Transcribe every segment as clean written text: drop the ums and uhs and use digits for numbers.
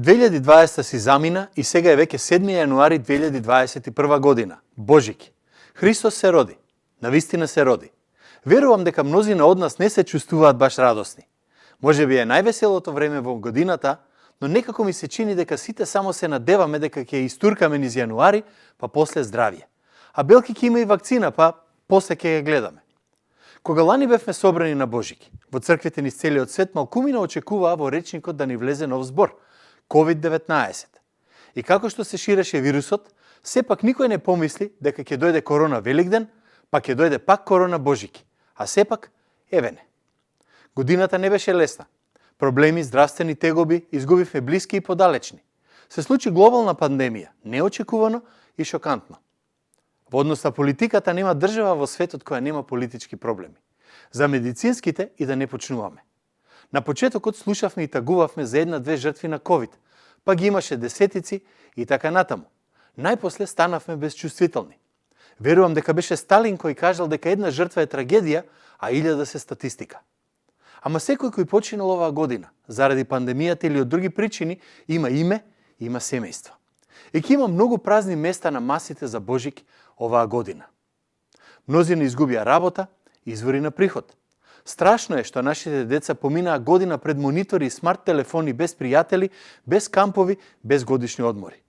2020 си замина и сега е веќе 7 јануари 2021 година. Божик. Христос се роди. Навистина се роди. Верувам дека мнозина од нас не се чувствуваат баш радосни. Може би е највеселото време во годината, но некако ми се чини дека сите само се надеваме дека ќе истуркаме низ јануари, па после здравје. А белки ќе има и вакцина, па после ќе ја гледаме. Кога лани бевме собрани на Божик, во црквите низ целиот свет малкумина очекуваа во речникот да ни влезе нов збор – COVID-19. И како што се ширеше вирусот, сепак никој не помисли дека ќе дојде корона Великден, па ќе дојде пак корона Божики. А сепак, еве не. Годината не беше лесна. Проблеми, здравствени тегоби, изгубивме блиски и подалечни. Се случи глобална пандемија, неочекувано и шокантно. Во однос на политиката нема држава во светот која нема политички проблеми. За медицинските и да не почнуваме. На почетокот слушавме и тагувавме за една-две жртви на COVID, па ги имаше десетици и така натаму. Најпосле станавме безчувствителни. Верувам дека беше Сталин кој кажал дека една жртва е трагедија, а 1000 се статистика. Ама секој кој починал оваа година, заради пандемијата или од други причини, има име, има семејство. И ќе има многу празни места на масите за Божик оваа година. Мнозина изгубија работа, извори на приход. Страшно е што нашите деца поминаа година пред монитори и смарт телефони без пријатели, без кампови, без годишни одмори.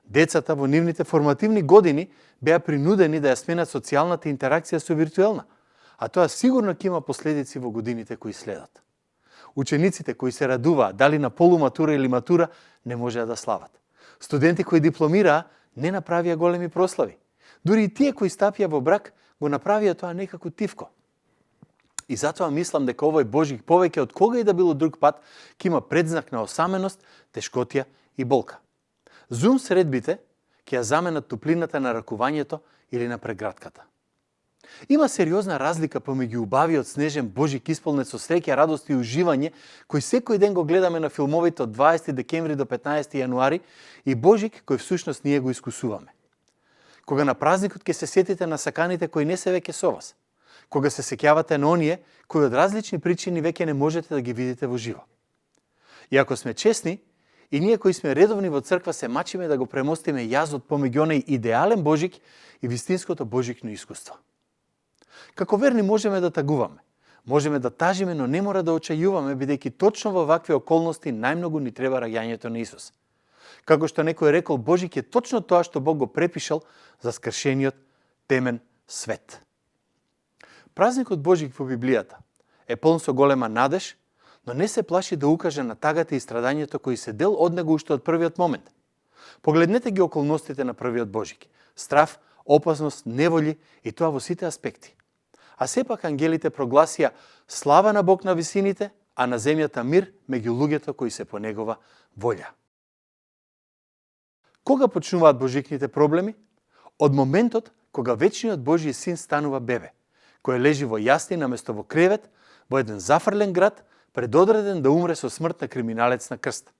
Децата во нивните формативни години беа принудени да ја сменат социјалната интеракција со виртуелна, а тоа сигурно ќе има последици во годините кои следат. Учениците кои се радуваа, дали на полуматура или матура, не можеа да слават. Студенти кои дипломираа, не направија големи прослави. Дури и тие кои стапија во брак, го направија тоа некако тивко. И затоа мислам дека овој Божик повеќе од кога и да било друг пат ќе има предзнак на осаменост, тешкотија и болка. Зум средбите ќе ја заменат топлината на ракувањето или на прегратката. Има сериозна разлика помеѓу убавиот снежен Божик исполнет со среќа, радост и уживање, кој секој ден го гледаме на филмовите од 20 декември до 15 јануари, и Божик кој всушност ние го искусуваме. Кога на празникот ќе се сетите на саканите кои не се веќе со вас. Кога се сеќавате на оние кои од различни причини веќе не можете да ги видите во живо. И ако сме честни, и ние кои сме редовни во црква се мачиме да го премостиме јазот помеѓу оној идеален Божик и вистинското Божикно искуство. Како верни можеме да тагуваме, можеме да тажиме, но не мора да очајуваме, бидејќи точно во вакви околности најмногу ни треба раѓањето на Исус. Како што некој рекол, Божик е точно тоа што Бог го препишал за скршениот темен свет. Празникот Божик во Библијата е полн со голема надеж, но не се плаши да укаже на тагата и страдањето кои се дел од него уште од првиот момент. Погледнете ги околностите на првиот Божик. Страв, опасност, неволји и тоа во сите аспекти. А сепак ангелите прогласија слава на Бог на висините, а на земјата мир меѓу луѓето кои се по негова волја. Кога почнуваат божикните проблеми? Од моментот кога вечниот Божји син станува бебе, кој лежи во јасни наместо во кревет, во еден зафрлен град, предодреден да умре со смрт на криминалец на крст.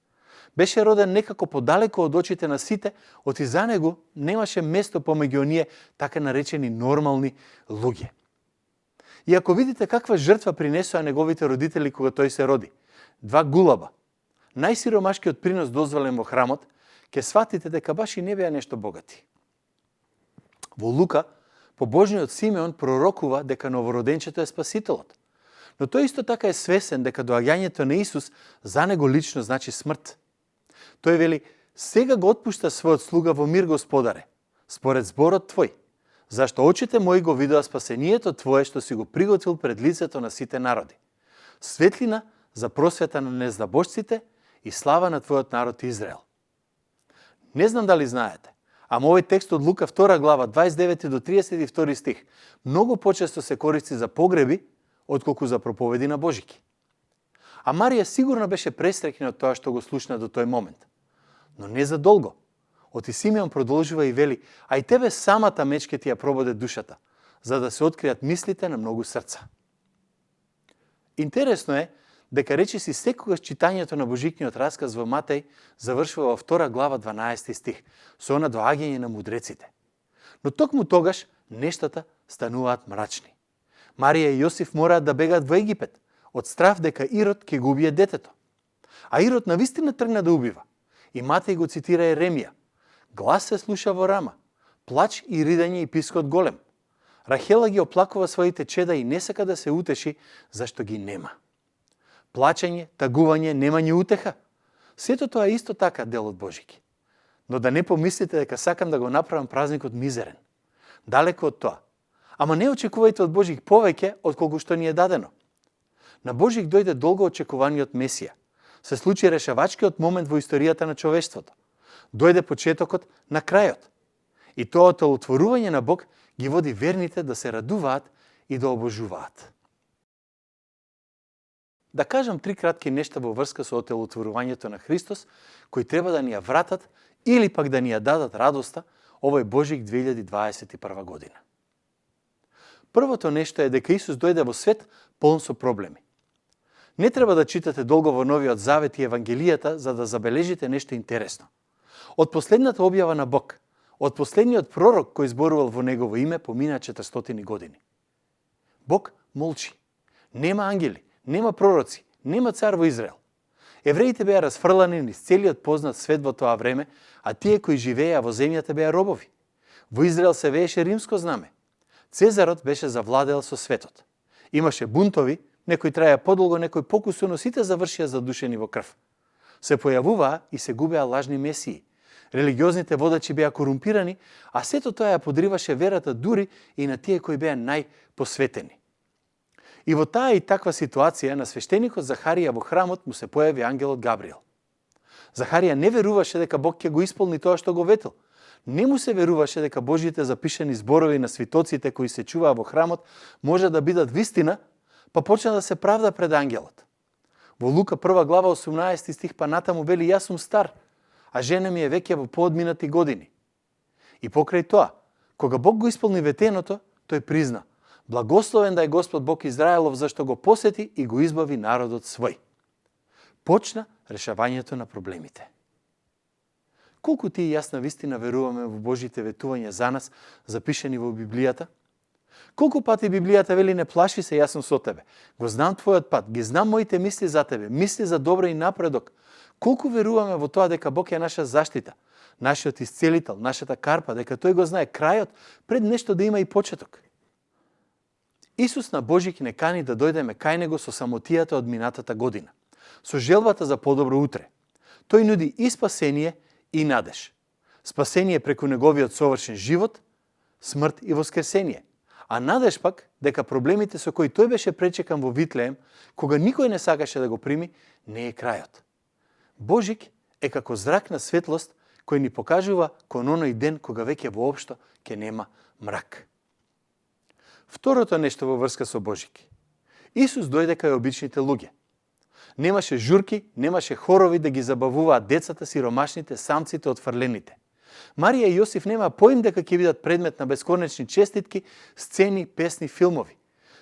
Беше роден некако подалеку од очите на сите, оти за него немаше место помеѓу оние така наречени нормални луѓе. И ако видите каква жртва принесоа неговите родители кога тој се роди, 2 гулаба, најсиромашкиот принос дозволен во храмот, ќе сватите дека баш и не беа нешто богати. Во Лука, побожниот Симеон пророкува дека новороденчето е спасителот. Но тој исто така е свесен дека доаѓањето на Исус за него лично значи смрт. Тој вели, сега го отпушта својот слуга во мир, Господаре, според зборот Твој, зашто очите мои го видоа спасението Твое што си го приготвил пред лицето на сите народи. Светлина за просвета на незнабожците и слава на Твојот народ Израел. Не знам дали знаете, ама овој текст од Лука 2 глава 29 до 32 стих многу почесто се користи за погреби, отколку за проповеди на Божики. А Марија сигурно беше пресреќна од тоа што го слушна до тој момент. Но не за долго. Оти Симеон продолжува и вели, а и тебе самата мечка ти ја прободе душата, за да се откријат мислите на многу срца. Интересно е дека речиси секогаш читањето на Божикниот расказ во Матеј завршува во 2 глава 12 стих, со она доаѓање на мудреците. Но токму тогаш нештата стануваат мрачни. Марија и Јосиф мораат да бегаат во Египет, од страв дека Ирод ќе го убие детето. А Ирод навистина тргна да убива. И Матеј го цитира Еремија. Глас се слуша во рама, плач и ридање и пискот голем. Рахела ги оплакува своите чеда и не сака да се утеши, зашто ги нема. Плачење, тагување, немање утеха. Сето тоа е исто така дел од Божики. Но да не помислите дека сакам да го направам празникот мизерен. Далеко од тоа. Ама не очекувајте од Божик повеќе од колку што ни е дадено. На Божик дојде долго очекуваниот Месија. Се случи решавачкиот момент во историјата на човештвото. Дојде почетокот на крајот. И тоа отворување на Бог ги води верните да се радуваат и да обожуваат. Да кажам 3 кратки нешта во врска со отелотворувањето на Христос, кои треба да ни ја вратат или пак да ни ја дадат радоста овој Божик 2021 година. Првото нешто е дека Исус дојде во свет полн со проблеми. Не треба да читате долго во Новиот Завет и Евангелијата за да забележите нешто интересно. Од последната објава на Бог, од последниот пророк кој зборувал во негово име, помина 400 години. Бог молчи. Нема ангели, нема пророци, нема цар во Израел. Евреите беа расфрлани низ целиот познат свет во тоа време, а тие кои живееа во земјата беа робови. Во Израел се вееше римско знаме. Цезарот беше завладел со светот. Имаше бунтови, некои траја подолго, некои покусу, но сите завршија задушени во крв. Се појавуваа и се губеа лажни месии. Религиозните водачи беа корумпирани, а сето тоа ја подриваше верата дури и на тие кои беа најпосветени. И во таа и таква ситуација на свештеникот Захарија во храмот му се појави ангелот Габриел. Захарија не веруваше дека Бог ќе го исполни тоа што го ветил. Не му се веруваше дека Божите запишани зборови на свитоците кои се чуваа во храмот може да бидат вистина, па почна да се правда пред ангелот. Во Лука 1 глава 18 стих па натаму вели: јас сум стар, а жена ми е веќе во поодминати години. И покрај тоа, кога Бог го исполни ветеното, тој призна: благословен да е Господ Бог Израелов, зашто го посети и го избави народот свој. Почна решавањето на проблемите. Колку ти и јас на вистина веруваме во Божите ветувања за нас, запишани во Библијата? Колку пати Библијата вели: не плаши се, јас сум со тебе. Го знам твојот пат, ги знам моите мисли за тебе, мисли за добро и напредок. Колку веруваме во тоа дека Бог е наша заштита, нашиот исцелител, нашата карпа, дека тој го знае крајот пред нешто да има и почеток. Исус на Божик не кани да дојдеме кај него со самотијата од минатата година, со желбата за подобро утре. Тој нуди и спасение и надеж. Спасение преку неговиот совршен живот, смрт и воскресение. А надеж пак дека проблемите со кои тој беше пречекан во Витлеем, кога никој не сакаше да го прими, не е крајот. Божик е како зрак на светлост кој ни покажува кон оној ден кога веќе воопшто ќе нема мрак. Второто нешто во врска со Божик. Исус дојде кај обичните луѓе. Немаше журки, немаше хорови да ги забавуваат децата, сиромашните, самците, отфрлените. Марија и Јосиф нема поим дека ќе бидат предмет на бесконечни честитки, сцени, песни, филмови.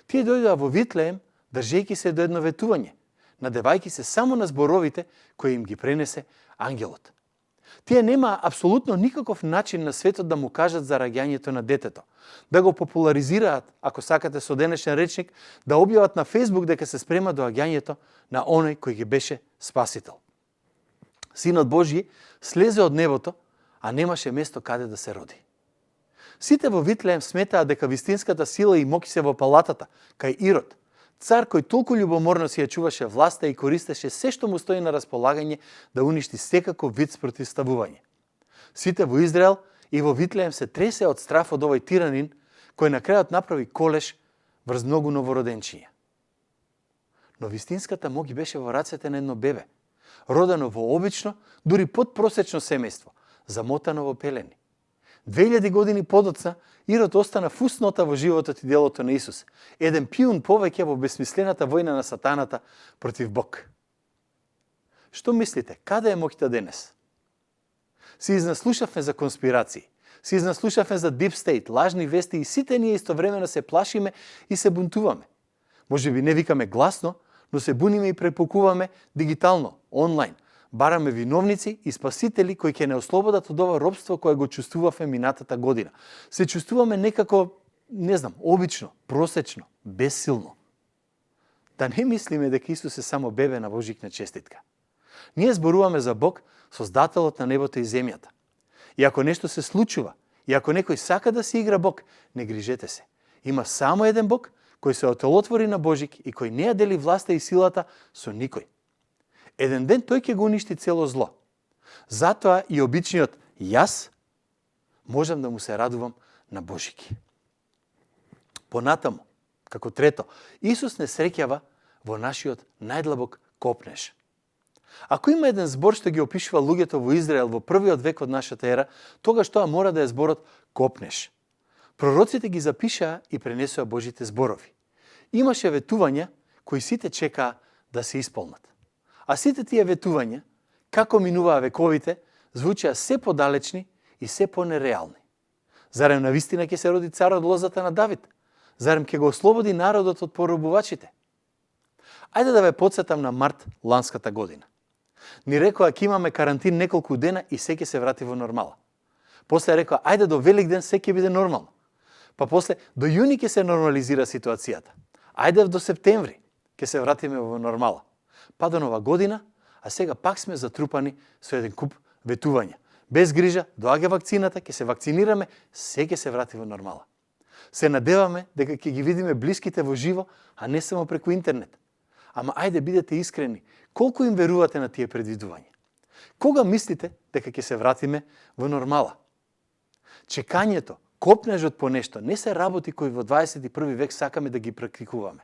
Тие дојдоа во Витлеем, држејќи се до едно ветување, надевајќи се само на зборовите кои им ги пренесе ангелот. Тие нема апсолутно никаков начин на светот да му кажат за раѓањето на детето, да го популаризираат, ако сакате со денешен речник, да објават на Фејсбук дека се спрема до раѓањето на оној кој ги беше спасител. Синот Божји слезе од небото, а немаше место каде да се роди. Сите во Витлеем сметаа дека вистинската сила и моќ се во палатата, кај Ирод, цар кој толку љубоморно си ја чуваше власта и користеше се што му стои на располагање да уништи секако вид спротивставување. Сите во Израел и во Витлеем се тресе од страф од овој тиранин, кој на крајот направи колеш врз многу новороденчиња. Но вистинската моќ беше во рацете на едно бебе, родено во обично, дури подпросечно семејство, замотано во пелени. 2000 години подоцна, Ирод остана фуснота во животот и делото на Исус, еден пиун повеќе во бесмислената војна на сатаната против Бог. Што мислите, каде е моќта денес? Се изнаслушавме за конспирации, се изнаслушавме за Deep State, лажни вести и сите ние истовремено се плашиме и се бунтуваме. Може би не викаме гласно, но се буниме и препукуваме дигитално, онлайн. Бараме виновници и спасители кои ќе не ослободат од ова робство кое го чувствувавме минатата година. Се чувствуваме некако, не знам, обично, просечно, безсилно. Да не мислиме дека Исус е само бебе на Божикна честитка. Ние зборуваме за Бог, создателот на небото и земјата. И ако нешто се случува, и ако некој сака да си игра Бог, не грижете се. Има само еден Бог кој се отелотвори на Божик и кој не ја дели власта и силата со никој. Еден ден тој ќе го уништи цело зло. Затоа и обичниот јас можам да му се радувам на Божики. Понатаму, како трето, Исус не среќава во нашиот најдлабок копнеж. Ако има еден збор што ги опишува луѓето во Израел во првиот век од нашата ера, тогаш тоа мора да е зборот копнеж. Пророците ги запишаа и пренесоа Божите зборови. Имаше ветувања кои сите чекаа да се исполнат. А сите тие ветувања, како минуваа вековите, звучеа се подалечни и се понереални. Зарем навистина ќе се роди цар од лозата на Давид? Зарем ќе го ослободи народот од поробувачите? Ајде да ве потсетам на март ланската година. Ни рекоа ќе имаме карантин неколку дена и се ќе се врати во нормала. После рекоа ајде до Великден се ќе биде нормално. Па после до јуни ќе се нормализира ситуацијата. Ајде до септември ќе се вратиме во нормала. Па до нова година, а сега пак сме затрупани со еден куп ветувања. Без грижа, доаѓа вакцината, ќе се вакцинираме, се ќе се врати во нормала. Се надеваме дека ќе ги видиме блиските во живо, а не само преку интернет. Ама ајде бидете искрени, колку им верувате на тие предвидувања? Кога мислите дека ќе се вратиме во нормала? Чекањето, копнежот по нешто не се работи кои во 21 век сакаме да ги практикуваме.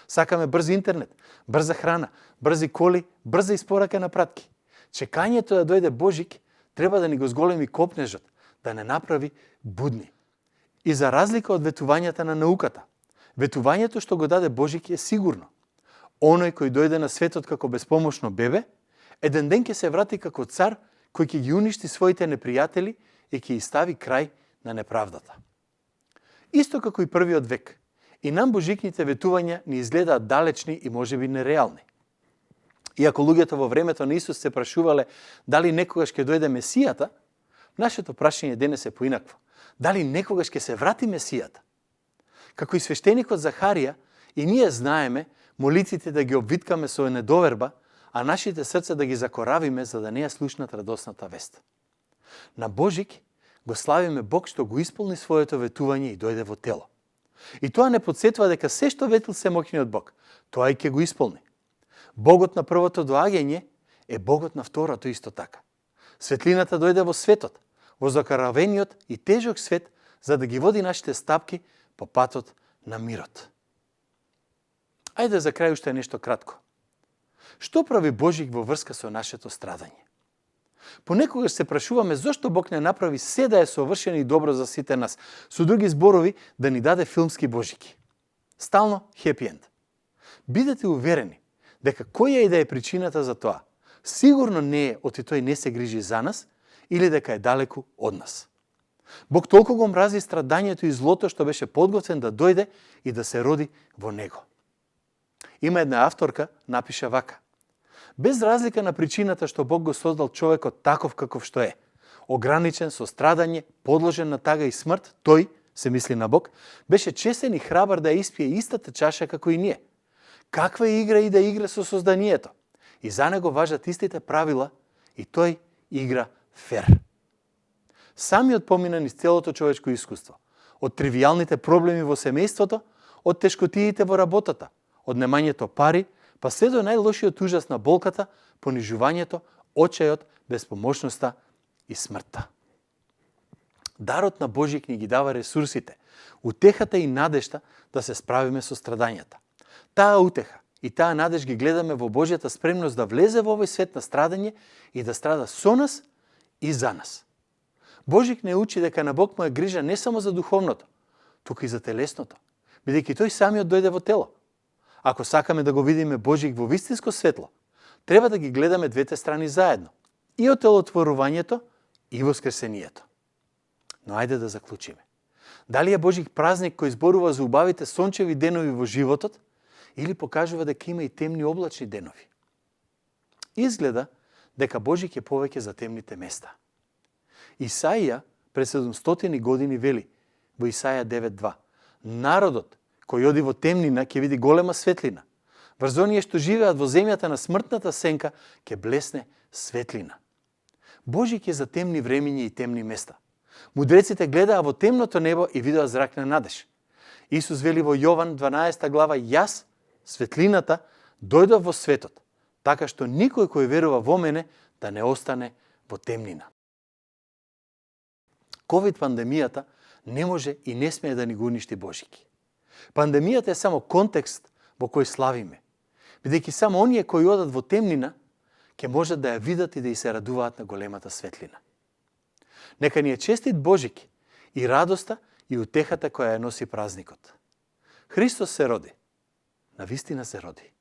Сакаме брз интернет, брза храна, брзи коли, брза испорака на пратки. Чекањето да дојде Божик треба да ни го зголеми копнежот, да не направи будни. И за разлика од ветувањата на науката, ветувањето што го даде Божик е сигурно. Оној кој дојде на светот како безпомошно бебе, еден ден ќе се врати како цар кој ќе ги уништи своите непријатели и ќе стави крај на неправдата. Исто како и првиот век, и нам божикните ветувања ни изгледаат далечни и можеби нереални. Иако луѓето во времето на Исус се прашувале дали некогаш ќе дојде Месијата, нашето прашање денес е поинакво. Дали некогаш ќе се врати Месијата? Како и свештеникот Захарија, и ние знаеме молиците да ги обвиткаме со недоверба, а нашите срца да ги закоравиме за да не ја слушнат радосната вест. На Божик го славиме Бог што го исполни своето ветување и дојде во тело. И тоа не подсетува дека се што ветил Семоќниот Бог, тоа и ќе го исполни. Богот на првото доаѓање е Богот на второто исто така. Светлината дојде во светот, во закоравениот и тежок свет, за да ги води нашите стапки по патот на мирот. Ајде за крај уште нешто кратко. Што прави Божик во врска со нашето страдање? Понекогаш се прашуваме зошто Бог не направи се да е совршено и добро за сите нас, со други зборови да ни даде филмски Божики. Стално хепи енд. Бидете уверени дека која и да е причината за тоа, сигурно не е оти тој не се грижи за нас или дека е далеку од нас. Бог толку го мрази страдањето и злото што беше подготвен да дојде и да се роди во него. Има една авторка, напиша вака: без разлика на причината што Бог го создал човекот таков каков што е, ограничен со страдање, подложен на тага и смрт, тој, се мисли на Бог, беше честен и храбар да ја испие истата чаша како и ние. Каква игра и да игра со созданието? И за него важат истите правила и тој игра фер. Самиот помина низ целото човечко искуство. Од тривијалните проблеми во семејството, од тешкотиите во работата, од немањето пари, па се до најлошиот ужас на болката, понижувањето, очајот, безпомошноста и смртта. Дарот на Божик ни ги дава ресурсите, утехата и надежта да се справиме со страдањата. Таа утеха и таа надеж ги гледаме во Божјата спремност да влезе во овој свет на страдање и да страда со нас и за нас. Божик не учи дека на Бог му е грижа не само за духовното, туку и за телесното, бидејќи тој самиот дојде во тело. Ако сакаме да го видиме Божик во вистинско светло, треба да ги гледаме двете страни заедно, и отелотворувањето, и воскресението. Но ајде да заклучиме. Дали е Божик празник кој зборува за убавите сончеви денови во животот, или покажува дека има и темни облачни денови? Изгледа дека Божик е повеќе за темните места. Исаија пред 700 години вели во Исаја 9.2: народот кој оди во темнина ќе види голема светлина. Врз оние што живеат во земјата на смртната сенка ќе блесне светлина. Божик е за темни времиња и темни места. Мудреците гледаа во темното небо и видоа зрак на надеж. Исус вели во Јован 12 глава: "Јас, светлината, дојдов во светот, така што никој кој верува во мене да не остане во темнина." Ковид пандемијата не може и не смее да ни го уништи Божики. Пандемијата е само контекст во кој славиме, бидејќи само оние кои одат во темнина ќе можат да ја видат и да и се радуваат на големата светлина. Нека ни е честит Божик и радоста и утехата која ја носи празникот. Христос се роди. Навистина се роди.